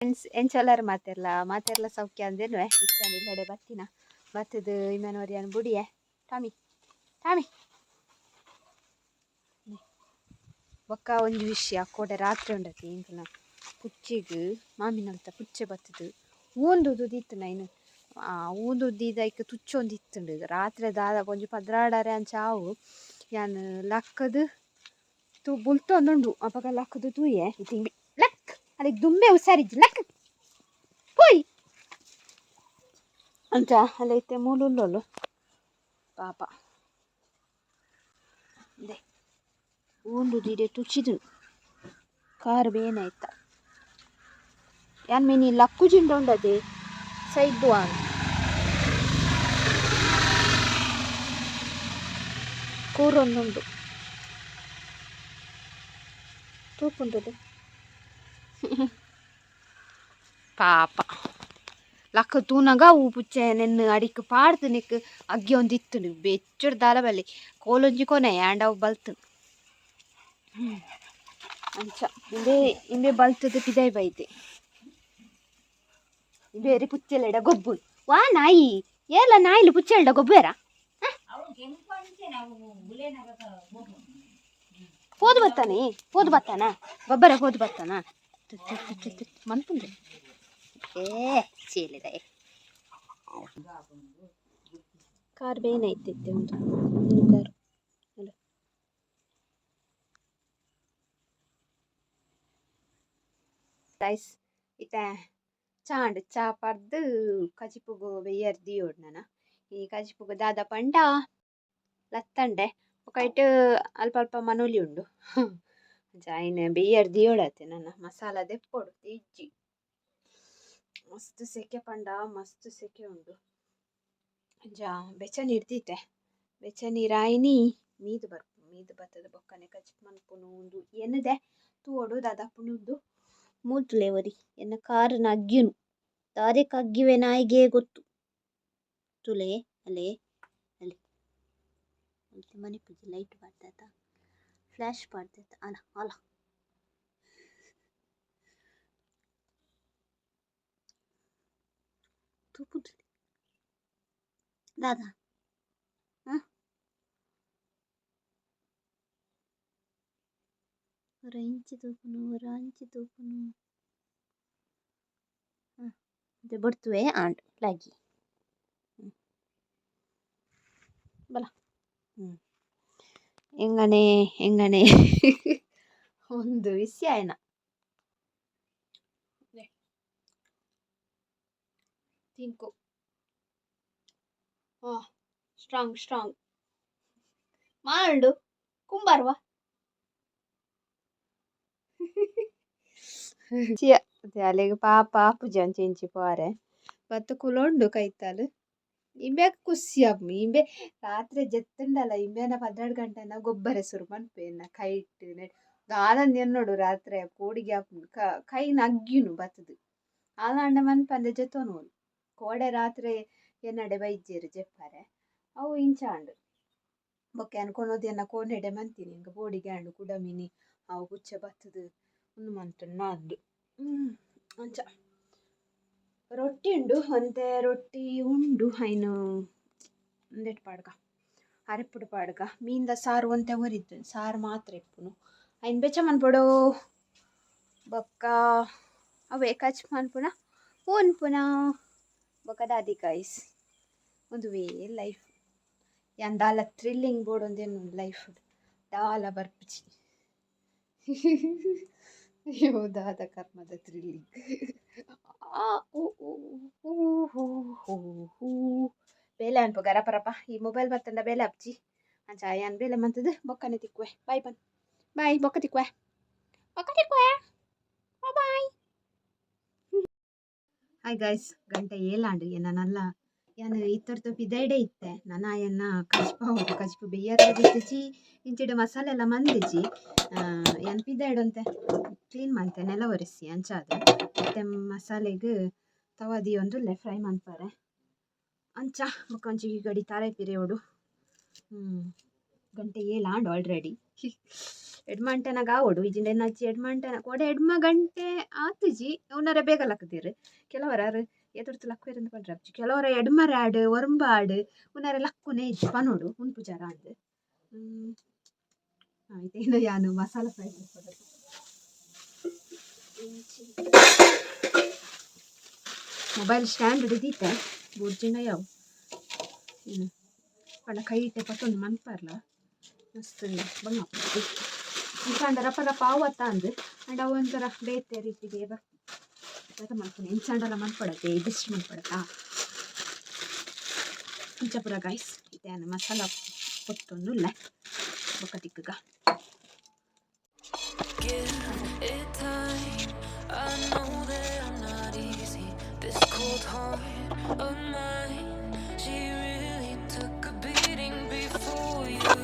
Friends, ಎಂಚೊಲ್ಲರ್ ಮಾತೆರ್ಲ ಮಾತೆರ್ಲ ಸೌಖ್ಯ ಅಂದೇನುವೆ. ಇತ್ತಾನೆ ಇಲ್ಲಡೆ ಬತ್ತಿನ ಬತ್ತದು ಇಮೆನೋರಿಯನ್ ಬುಡಿಯೆ. ಟಾಮಿ ಟಾಮಿ, ಬೊಕ್ಕ ಒಂಜಿ ವಿಷಯ, ಕೋಡೆ ರಾತ್ರಿ ಉಂಡತಿ ಎಂಕಲ್ನ ಪುಚ್ಚಿಗ್ ಮಾಮಿನಲ್ತ ಪುಚ್ಚೆ ಬತ್ತದು ಊಂದು ಇತ್ತು ನೈನ್ ಊಂದು ದೀದ ಐಕ್ ತುಚ್ಚೊಂದಿತ್ತುಂಡು. ರಾತ್ರಿ ದಾದ ಒಂಜಿ ಪದ್ರಾಡರೆ ಅಂಚ ಆವು, ಯಾನ್ ಲಕ್ಕದು ತು ಬುಲ್ತೊಂದುಂಡು. ಅಪಗ ಲಕ್ಕದು ತೂಯೆ, ಇತ್ತೆ ಲಕ್ ಅಲ್ಲಿಗೆ ದುಂಬೆ ಹುಷಾರಿಜ್ಜಿ, ಲಕ್ ಪೋಯ್ ಅಂಚ. ಅಲ್ಲ ಇತ್ತೆ ಮೂಲುಲ್ಲೋಲು ಪಾಪ. ಇಂದೆ ಊಂದು ದೀಡೆ ತುಚ್ಚಿದು ಕಾರ್ ಬೇನೆ ಆಯ್ತ. ಯಾನ್ ಮಿನಿ ಲಕ್ಕುಜಿಂಡ ಉಂಡದೆ ಸೈದ್ದು ಆನ್ ಕೂರೊಂದುಂಡು ತೂಪುಂಡುದು ಪಾಪ. ಲಕ್ಕ ತೂನಗ ಅವು ಪುಚ್ಚೆ ನೆನ್ನೆ ಅಡಿಕ್ ಪಾಡ್ದು ನಿಕ್ ಅಗ್ಗಿ ಒಂದಿತ್ತುಂಡು. ಬೆಚ್ಚೊಡು ದಾಲ ಬಲ್ಲಿ ಕೋಲೊಂಜಿ ಕೊನೆ ಆಂಡ ಅವು ಬಲ್ತು ಅಂಚ. ಇಂಬೆ ಇಂಬೆ ಬಲ್ತದ ಪಿದಾಯಿ ಬೈದೆ. ಇಂಬೆ ಪುಚ್ಚೆಲೆಡ ಗೊಬ್ಬು ವಾ ನಾಯಿ ಏಲ ನಾಯಿಲು ಪುಚ್ಚೆಲ್ಡ ಗೊಬ್ಬೇರ ಪೋದು ಬರ್ತಾನೆ, ಪೋದು ಬರ್ತಾನ, ಗೊಬ್ಬರ ಪೋದು ಬರ್ತಾನ ಮನ್ಪುಂಡು. ಏ ಚೇಲಿದ ಕಾರ್ ಬೇನೆ ಐತಿತ್ತೆ ಒಂದು ಒಂದು ಕಾರ್ ಅಲ್ಲ. ರೈಸ್ ಇತ್ತೆ ಚಾಂಡ್ ಚಾ ಪರ್ದು ಕಜಿಪುಗು ಬೆಯ್ಯರ್ ದಿಯೋಡು ನನ. ಈ ಕಜಿಪುಗು ದಾದ ಪಂಡ ಲತ್ತಂಡೆ, ಬೊಕ ಐಟ್ ಅಲ್ಪ ಅಲ್ಪ ಮನೊಲಿ ಉಂಡು. ಅಂಚ ಐನ್ ಬೆಯ್ಯರ್ ದಿಯೋಡಾತೆ. ನನ ಮಸಾಲ ದೆಪ್ಪೊಡು. ಇಜ್ಜಿ, ಮಸ್ತ್ ಸೆಕೆ ಪಂಡ ಮಸ್ತ್ ಸೆಕೆ ಉಂಡು. ಅಂಚ ಬೆಚ್ಚ ನೀರು ದೀತೆ, ಬೆಚ್ಚ ನೀರು ಆಯ್ನಿ ಮೀದ್ ಬರ್ಪು. ಮೀದ್ ಬತ್ತದ ಬೊಕ್ಕನೆ ಕಜಿಪು ಮನ್ಪುನು. ಉಂದು ಎನ್ನುದೆ ತೂವೊಡು ದಾದ ಆಪುಂಡು. ಮೂಲ್ತುಲೆ ಒರಿ ಎನ್ನ ಕಾರುನ ಅಗ್ಗಿನು ದಾದೆಕ್ ಅಗ್ಗಿವೆ ನಾಯಿಗೇ ಗೊತ್ತು. ತೂಲೆ ಅಲೆ ಅಲೆ ಒಂತೆ ಮನಿಪುಜಿ. Light ಪಾಡ್ದಾತ, flash ಪಾಡ್ದಾತ. ಅಲ ಅಲ ತೂಪುಂಡು ದಾದ? ಒರ ಇಂಚಿ ತೂಪುನು, ಒರ ಅಂಚಿ ತೂಪುನು. ಬೊಡ್ತುವೆ ಆಂಡ್ ಲಾಗಿ ಬಲ. ಎಂಗನೆ ಎಂಗನೆ ಒಂದು ವಿಷಯ ಆಯ್ನ ತಿಂಕು. Strong strong Mandu ಕುಂಬಾರ್ವಾ. ಅಲೆಗ್ ಪಾಪ ಆಪುಜಿ ಅಂಚೆ ಇಂಚಿ ಪೋರೆ. ಬತ್ತ್ ಕುಲೊಂಡು ಕೈತಲ್. ಇಂಬ್ಯಾಗ್ ಖುಷಿ ಆಪುಂಡು. ಇಂಬೆ ರಾತ್ರೆ ಜೆತ್ತುಂಡಲ ಇಂಬೆನ 12 ಗಂಟೆನ ಗೊಬ್ಬರ ಸುರು ಮನ್ಪೆ. ಎನ್ನ ಕೈಟ್ ದಾದಂದ್ ಎನ್ನೋಡು, ರಾತ್ರೆ ಪೋಡಿಗೆ ಆಪುಂಡು. ಕೈನ್ ಅಗ್ಗಿನು ಬತ್ತುದು ಆಲಾಂಡ ಮನ್ಪಂದೆ ಜೆತ್ತೊನುವೊಲು. ಕೋಡೆ ರಾತ್ರೆ ಎನ್ನಡೆ ಬೈಜೆರ್ ಜೆಪ್ಪರೆ, ಅವು ಇಂಚ ಆಂಡ್. ಬೊಕ್ಕ ಯಾನ್ ಕೊನೊದು ಎನ್ನ ಕೋಣೆಡೆ ಮಂತಿನಿ. ಎಂಕ್ ಪೋಡಿಗೆ ಆಂಡ್, ಕುಡಮಿನಿ ಅವು ಪುಚ್ಚೆ ಬತ್ತುದು ಉಂದು ಮಂತುಂಡು ಅಂದ್. ಅಂಚ ರೊಟ್ಟಿ ಉಂಡು, ಒಂತೆ ರೊಟ್ಟಿ ಉಂಡು. ಐನ್ ಉಂದೆಟ್ ಪಾಡ್ಗ, ಅರೆಪುಡು ಪಾಡ್ಗ. ಮೀನ್ದ ಸಾರು ಒಂತೆ ಒರಿತು, ಸಾರು ಮಾತ್ರ ಇಪ್ಪುನು. ಐನ್ ಬೆಚ್ಚ ಮನ್ಪೊಡು. ಬೊಕ್ಕ ಅವೇ ಕಚ್ ಮನ್ಪುನ ಉನ್ಪುನ. ಬೊಕ್ಕ ದಾದಿ ಗೈಸ್, ಉಂದುವೇ ಲೈಫ್. ಯಾನ್ ದಾಲ ಥ್ರಿಲ್ಲಿಂಗ್ ಬೋಡೊಂದೇನು ಲೈಫ್ ದಾಲ ಬರ್ಪುಜಿ. ಅಯ್ಯೋ, ದಾದ ಕರ್ಮದ ಥ್ರಿಲ್ಲಿಂಗ್. ಆ ಉ ಉ ಊ ಹೂ ಹೂ ಹೂ. ಬೇಲೆ ಅನ್ಪು ಗರಪರಪ. ಈ ಮೊಬೈಲ್ ಬತ್ತಂಡ ಬೇಲೆ ಅಪ್ಜಿ. ಅಂಚ ಯಾನ್ ಬೇಲೆ ಮಂತದು ಬೊಕ್ಕನೆ ತಿಕ್ಕುವೆ. Boy ಪನ್, boy. ಬೊಕ್ಕ ತಿಕ್ಕುವೆ, ಬೊಕ್ಕ ತಿಕ್ಕುವೆ. ಬಾಯ್. ಹಾಯ್ ಗೈಸ್, ಗಂಟೆ ಏಲಾಂಡು. ಎನ್ನ ನಲ್ಲ ಯಾನ್ ಇತ್ತೊರ್ತು ಪಿದೈಡೆ ಇತ್ತೆ. ನನ ಎನ್ನ ಕಜ್ಪ ಕಜ್ಪು ಬೆಯ್ಯರ ದಿತ್ತಿಜಿ. ಇಂಚಿಡ ಮಸಾಲೆ ಎಲ್ಲ ಮಂದಿಜಿ. ಯಾನ್ ಪಿದೈಡೊಂತೆ ಕ್ಲೀನ್ ಮಂತೆ, ನೆಲ ಒರೆಸಿ. ಅಂಚಾದ್ ಇತ್ತೆ ಮಸಾಲೆಗ್ ತವ ದೀಯೊಂದುಲ್ಲೆ ಫ್ರೈ ಮನ್ಪರೆ. ಅಂಚ ಬೊಕ್ಕ ಒಂಜಿ ಗಡಿ ತಾರಾಯಿ ಪಿರೆಯೋಡು. ಗಂಟೆ ಏಲಾಂಡ್ ಆಲ್ರೆಡಿ. ಎಡ್ಮ ಗಂಟೆನಾಗ ಆವೊಡು. ಇಜ್ಜಿಂಡ ಎನ್ನ ಅಜ್ಜಿ ಎಡ್ಮ ಗಂಟೆನ ಕೋಡೆ 8 ಗಂಟೆ ಆತುಜಿ. ಉನರೆ ಬೇಗ ಲಕ್ಕುದೆರ್. ಕೆಲವರ ಆರ್ ಏತೊರ್ತು ಲಕ್ಕುವೆರ್ ಪಂಡ್ರೆ ಆಪುಜಿ. ಕೆಲವರ ಎಡ್ಮರೆ ಆಡ್, ಒರ್ಂಬ ಆಡ್, ಉನರೆ ಲಕ್ಕುನೆ ಇಜ್ಜಿ. ಪನೊಡು ಉನ್ಪುಜಾರ ಅಂದ್. ಇತ್ತೆ ಯಾನ್ ಮಸಾಲ ಫ್ರೈ ಮನ್ಪೊಡು. ಮೊಬೈಲ್ ಸ್ಟ್ಯಾಂಡ್ ದೀತೆ, ಬೊರ್ಜಿಂಡ ಯಾವು. ಏನು ಪಂಡ ಕೈಟೆ ಪತ್ತೊಂದು ಮನ್ಪರ್ಲ ಮಸ್ತ್ ಬಂಗ. ಇಂಚಾಂಡ ರಪ ರಪ ಆವತ್ತ ಅಂದ್, ಅಂಡ ಅವು ಒಂಥರ ಬೇತೆ ರೀತಿಗೆ ಬರ್ತದೆ. ಮನ್ಪುನೆ ಇಂಚಾಂಡಲ ಮನ್ಪಡತ್ತೆ, ಇದಿಷ್ಟು ಮನ್ಪಡತ್ತಾ. ಇಂಚ ಪೂರ ಗೈಸ್. ಇತ್ತೆ ಯಾನ್ ಮಸಾಲ ಪೊತ್ತೊಂದುಲ್ಲೆ, ಬೊಕ್ಕ ತಿಕ್ಕುಗ. Give it time. I know that I'm not easy. This cold heart of mine, she really took a beating before you.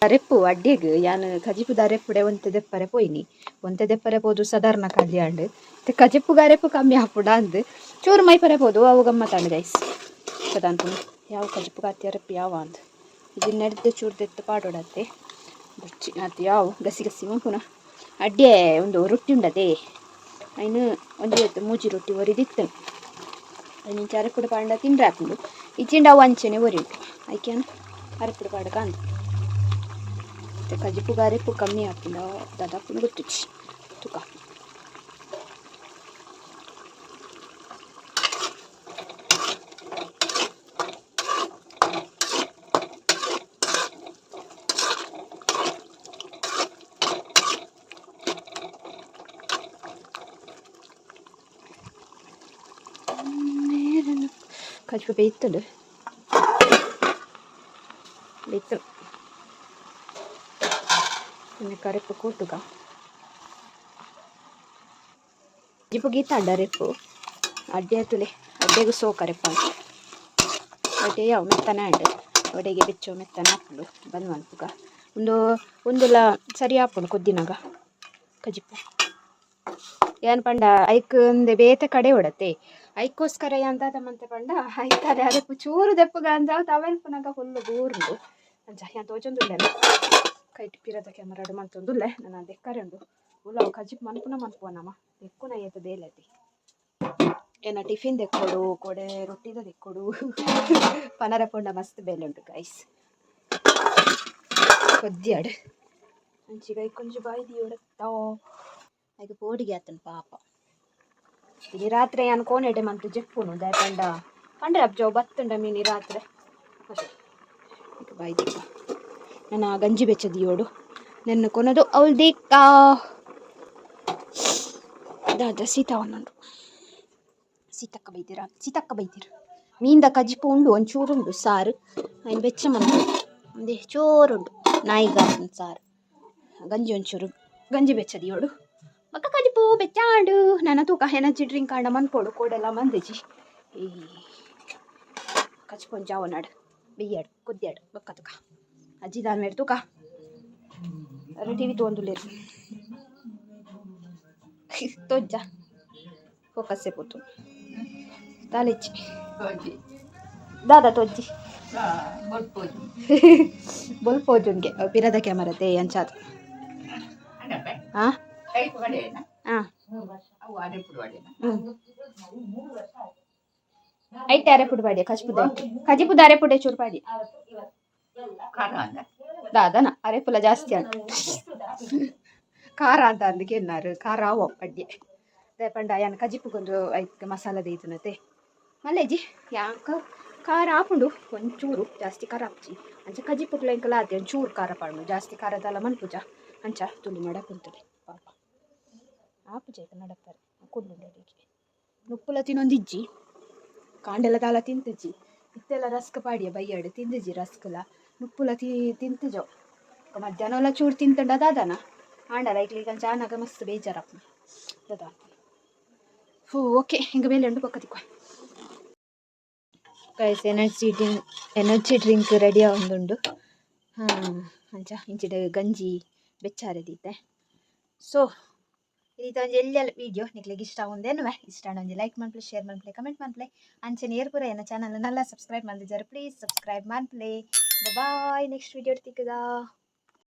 ಅರೆಪ್ಪು ಅಡ್ಡೆಗ್ ಯಾನ್ ಕಜಿಪುದ ಅರೆಪ್ಪುಡೆ ಒಂತೆ ದೆಪ್ಪರೆ ಪೋಯಿನಿ. ಒಂತೆ ದೆಪ್ಪರೆ ಪೋದು ಸಾಧಾರಣ ಖಾಲಿ ಆಂಡ್. ಇತ್ತೆ ಕಜಿಪುಗ ಅರೆಪ್ಪು ಕಮ್ಮಿ ಆಪುಂಡ ಅಂದ್ ಚೂರು ಮೈಪರೆ ಪೋದು, ಅವು ಗಮ್ಮತ್ತಾಂಡ್ ಗೈಸ್. ದಾದ ಯಾವ ಕಜಿಪುಗ ಅತ್ತಿ ಅರೆಪ್ಪು ಯಾವ ಅಂದ್. ಇದು ನೆಡ್ದು ಚೂರು ದೆತ್ತು ಪಾಡೊಡತ್ತೆ. ಬುರ್ಚಿ ಅತ್ ಯಾವು, ಗಸಿ ಗಸಿ ಮನ್ಪುನ. ಅಡ್ಡೆ ಒಂದು ರೊಟ್ಟಿ ಉಂಡತೆ, ಐನು ಒಂಜಿ ಎತ್ತು ಮೂಜಿ ರೊಟ್ಟಿ ಒರಿದಿತ್ತು. ಐನ್ ಇಂಚ ಅರೆಪ್ಪುಡು ಪಾಂಡ ತಿಂಡ್ರೆ ಆಪುಂಡು. ಇಜ್ಜಿಂಡ ಅವು ಅಂಚನೆ ಒರಿಯುಂಡು. ಐಕೆ ಅರೆಪ್ಪುಡು ಪಾಡಕ ಅಂದ್. ಇತ್ತೆ ಕಜಿಪುಗ ಅರೆಪ್ಪು ಕಮ್ಮಿ ಆಪುಂಡ ದಾದ ಆಪುಂಡು ಗೊತ್ತುಜ್ಜಿ, ತುಕ. ಕಜಿಪು ಬೇಯ್ತುಂಡು, ಬೇಯ್ತು. ಇನ್ನು ಕರೆಪ್ಪು ಕೂಟುಗ. ಕಜಿಪು ಗೀತಾಂಡ ಅರೆಪ್ಪು ಅಡ್ಡೆ ತುಲೆ. ಅಡ್ಡೆಗು ಸೋಕ್ ಅರೆಪ್ಪ. ಅಡ್ಡೆ ಯಾವ ಮೆತ್ತನೆ ಆಂಡ್. ಒಡೆಗೆ ಬೆಚ್ಚೋ ಮೆತ್ತನೆ ಆಪುಂಡು. ಬಂದ್ ಮನ್ಪುಗ. ಉಂದು ಉಂದುಲ ಸರಿ ಆಪುಂಡು ಕೊದ್ದಿನಾಗ ಕಜಿಪು. ಏನ್ ಪಂಡ ಐಕ್ ಒಂದೆ ಬೇತೆ ಕಡೆ ಉಡತೆ. ಐಕ್ಕೋಸ್ಕರ ಯಾನ್ ದಾದ ಮಂತೆ ಪಂಡ, ಐತಾರೆ ಅರೆಪ್ಪು ಚೂರು ದೆಪ್ಪುಗ ಅಂದ್ ಅವು ತವೆಲ್ಪುನಗ ಫುಲ್ ಬೂರುಂಡು. ಅಂಚ ಯಾನ್ ತೋಜೊಂದುಲ್ಲೆನ, ಕೈಟ್ ಪಿರದ ಕ್ಯಾಮರಾಡ್ ಮಂತೊಂದುಲ್ಲೆ. ನನ ದೆಕ್ಕರೆ ಉಂಡು. ಉಲಾವು ಕಜಿಪು ಮನ್ಪುನ ಮನ್ಪುವ ನಮ. ದೆಕ್ಕುನ ಏತ್ ಬೇಲೆ ಅತಿ. ಏನ ಟಿಫಿನ್ ದೆಕ್ಕೊಡು, ಕೋಡೆ ರೊಟ್ಟಿದ ದೆಕ್ಕೊಡು, ಪನರ ಪೋಂಡ ಮಸ್ತ್ ಬೇಲೆ ಉಂಟು ಗೈಸ್. ಕೊದ್ದಿಯಾಡ್ ಅಂಚಿಗ ಐಕೊಂಜಿ ಬಾಯಿ ದಿಯೋಡತ್ತ. ಐಕ್ ಪೋಡಿಗೆ ಆತನ್ ಪಾಪ. ಇನಿ ರಾತ್ರೆ ಯಾನ್ ಕೋನೆಡೆ ಮಂತ್ ಜೆಪ್ಪುನು. ದಾಯೆ ಪಂಡ ಪಂಡ್ರೆ ಅಬ್ಜವ್ ಬತ್ತುಂಡ ಮೀನಿ ರಾತ್ರೆ. ಅದೇ ಐಕ್ ಬಾಯಿ ದೀಪ. ನನ್ನ ಗಂಜಿ ಬೆಚ್ಚ ದಿಯೋಡು. ನೆನ್ನ ಕೊನದು ಅವಳು ದೀಕ್ಕ. ದಾದ ಸೀತ ಉಂಡು. ಸೀತಕ್ಕ ಬೈದಿರ? ಸೀತಕ್ಕ ಬೈದಿರ. ಮೀನ್ದ ಕಜಿಪು ಉಂಡು, ಒಂಚೂರು ಉಂಡು. ಸಾರು ಐನ್ ಬೆಚ್ಚ ಮಂತು ಒಂದೇ ಚೋರುಂಡು. ನಾಯಿಗ ಸಾರು. ಗಂಜಿ ಒಂಚೂರು ಗಂಜಿ ಬೆಚ್ಚ ದಿಯೋಡು. ಬೊಕ್ಕ ಕಜಿಪು ಬೆಚ್ಚಾಂಡು. ನನ ತೂಕ, ಎನರ್ಜಿ ಡ್ರಿಂಕ್ ಆಂಡ ಮನ್ಪೊಡು. ಕೋಡೆಲ್ಲ ಮಂದಿಜಿ. ಈ ಕಜಿಪು ಒಂಜಿ ಆವನಾಡು, ಬೆಯ್ಯಾಡು, ಕೊದ್ಯಾಡು. ಬೊಕ್ಕ ತೂಕ ಅಜ್ಜಿ ದಾನ್ ಮೇರ್ ತೂಕ. ಅರೆ ಟಿವಿ ತೋಂದುಲ್ಲೆರ್. ತೋಜ್ಜ ಫೋಕಸ್ಸೆ ಪೋತು. ದಾಲೆಚ್ಚಿ ದಾದ ತೋಜ್ಜಿ. ಬೊಲ್ಪೋಜುನ್ಗೆ ಪಿರದ ಕ್ಯಾಮರತೆ ಅಂಚಾದ್. ಹಾಂ ಹಾಂ ಹ್ಞೂ ಐತೆ. ಅರೆಪುಡು ಪಾಡಿಯ ಕಜಿಪುದ, ಕಜಿಪುದ ಅರೆಪುಡೆ ಚೂರು ಪಾಡಿ. ದಾದನ ಅರೆಪುಲ ಜಾಸ್ತಿ ಆಂಡ್. ಖಾರ ಅಂತ ಅಂದ್ ಕೆನ್ನಾರು. ಖಾರ ಆವೋ ಅಡ್ಡೆ. ದಾಯೆ ಪಂಡ ಯಾನ್ ಕಜಿಪುಗೊಂದು ಐಕ್ ಮಸಾಲ ದೀತುನತೆ ಮಲ್ಲೇಜಿ. ಯಾಕ ಖಾರ ಆಪುಂಡು ಒಂಚೂರು, ಜಾಸ್ತಿ ಖಾರ ಆಪುಜಿ. ಅಂಚ ಕಜಿಪುಗ್ಲ ಎಂಕಲ ಆತೆ ಒಂಚೂರು ಖಾರ ಪಾಡುನು. ಜಾಸ್ತಿ ಖಾರ ದಾಲ ಮನ್ಪುಜ. ಅಂಚ ತುಳಿ ನಡಪುಂತುಲೆ ಪಾಪ. ಆಪುಜ ಐತ ನಡಪರೆ. ಕುಲ್ಲುಂಡು ಅಡಿಗೆ. ನುಪ್ಪುಲ ತಿನೊಂದಿಜ್ಜಿ. ಕಾಂಡೆಲ ದಾಲ ತಿಂತುಜಿ. ಇತ್ತೆಲ್ಲ ರಸ್ಕ್ ಪಾಡಿಯ ಬಯ್ಯಡ್. ತಿಂದಿಜಿ ರಸ್ಕ್ಲ. ನುಪ್ಪುಲ ತಿಂತುಜೋ. ಮಧ್ಯಾಹ್ನ ಚೂರು ತಿಂತಂಡ ದಾದನ. ಆಂಡಲ ಐಕ್ಲಿಗೆ ಅಂಚ ಆನಗ ಮಸ್ತ್ ಬೇಜಾರಾಪುಂಡು. ದಾದ ಹೋ. ಓಕೆ, ಹಿಂಗೆ ಮೇಲೆ ಉಂಡು. ಬೊಕ್ಕ ತಿಕ್ವ guys. Energy drink ready ಆವೊಂದುಂಡು. ಹಾಂ, ಅಂಚ ಇಂಚಿಡ್ ಗಂಜಿ ಬೆಚ್ಚಾರೆ ದೀತೆ. ಸೊ ಈತ ಒಂಜಿ ಎಲ್ಯ ವೀಡಿಯೋ ನಿಕ್ಲೆಗ್ ಇಷ್ಟ ಆವೊಂದೇನುವೆ. ಇಷ್ಟ ಆಂಡ ಒಂಜಿ ಲೈಕ್ ಮನ್ಪುಲೆ, ಶೇರ್ ಮನ್ಪುಲೆ, ಕಮೆಂಟ್ ಮನ್ಪುಲೆ. ಅಂಚನೆ ಏರ್ ಪೂರ ಎನ್ನ ಚಾನಲ್ ನಲ್ಲ ಸಬ್ಸ್ಕ್ರೈಬ್ ಮಲ್ದಿಜಾರ್, ಪ್ಲೀಸ್ ಸಬ್ಸ್ಕ್ರೈಬ್ ಮನ್ಪುಲೆ. Bye, next video ತಿಕ್ಕುದ.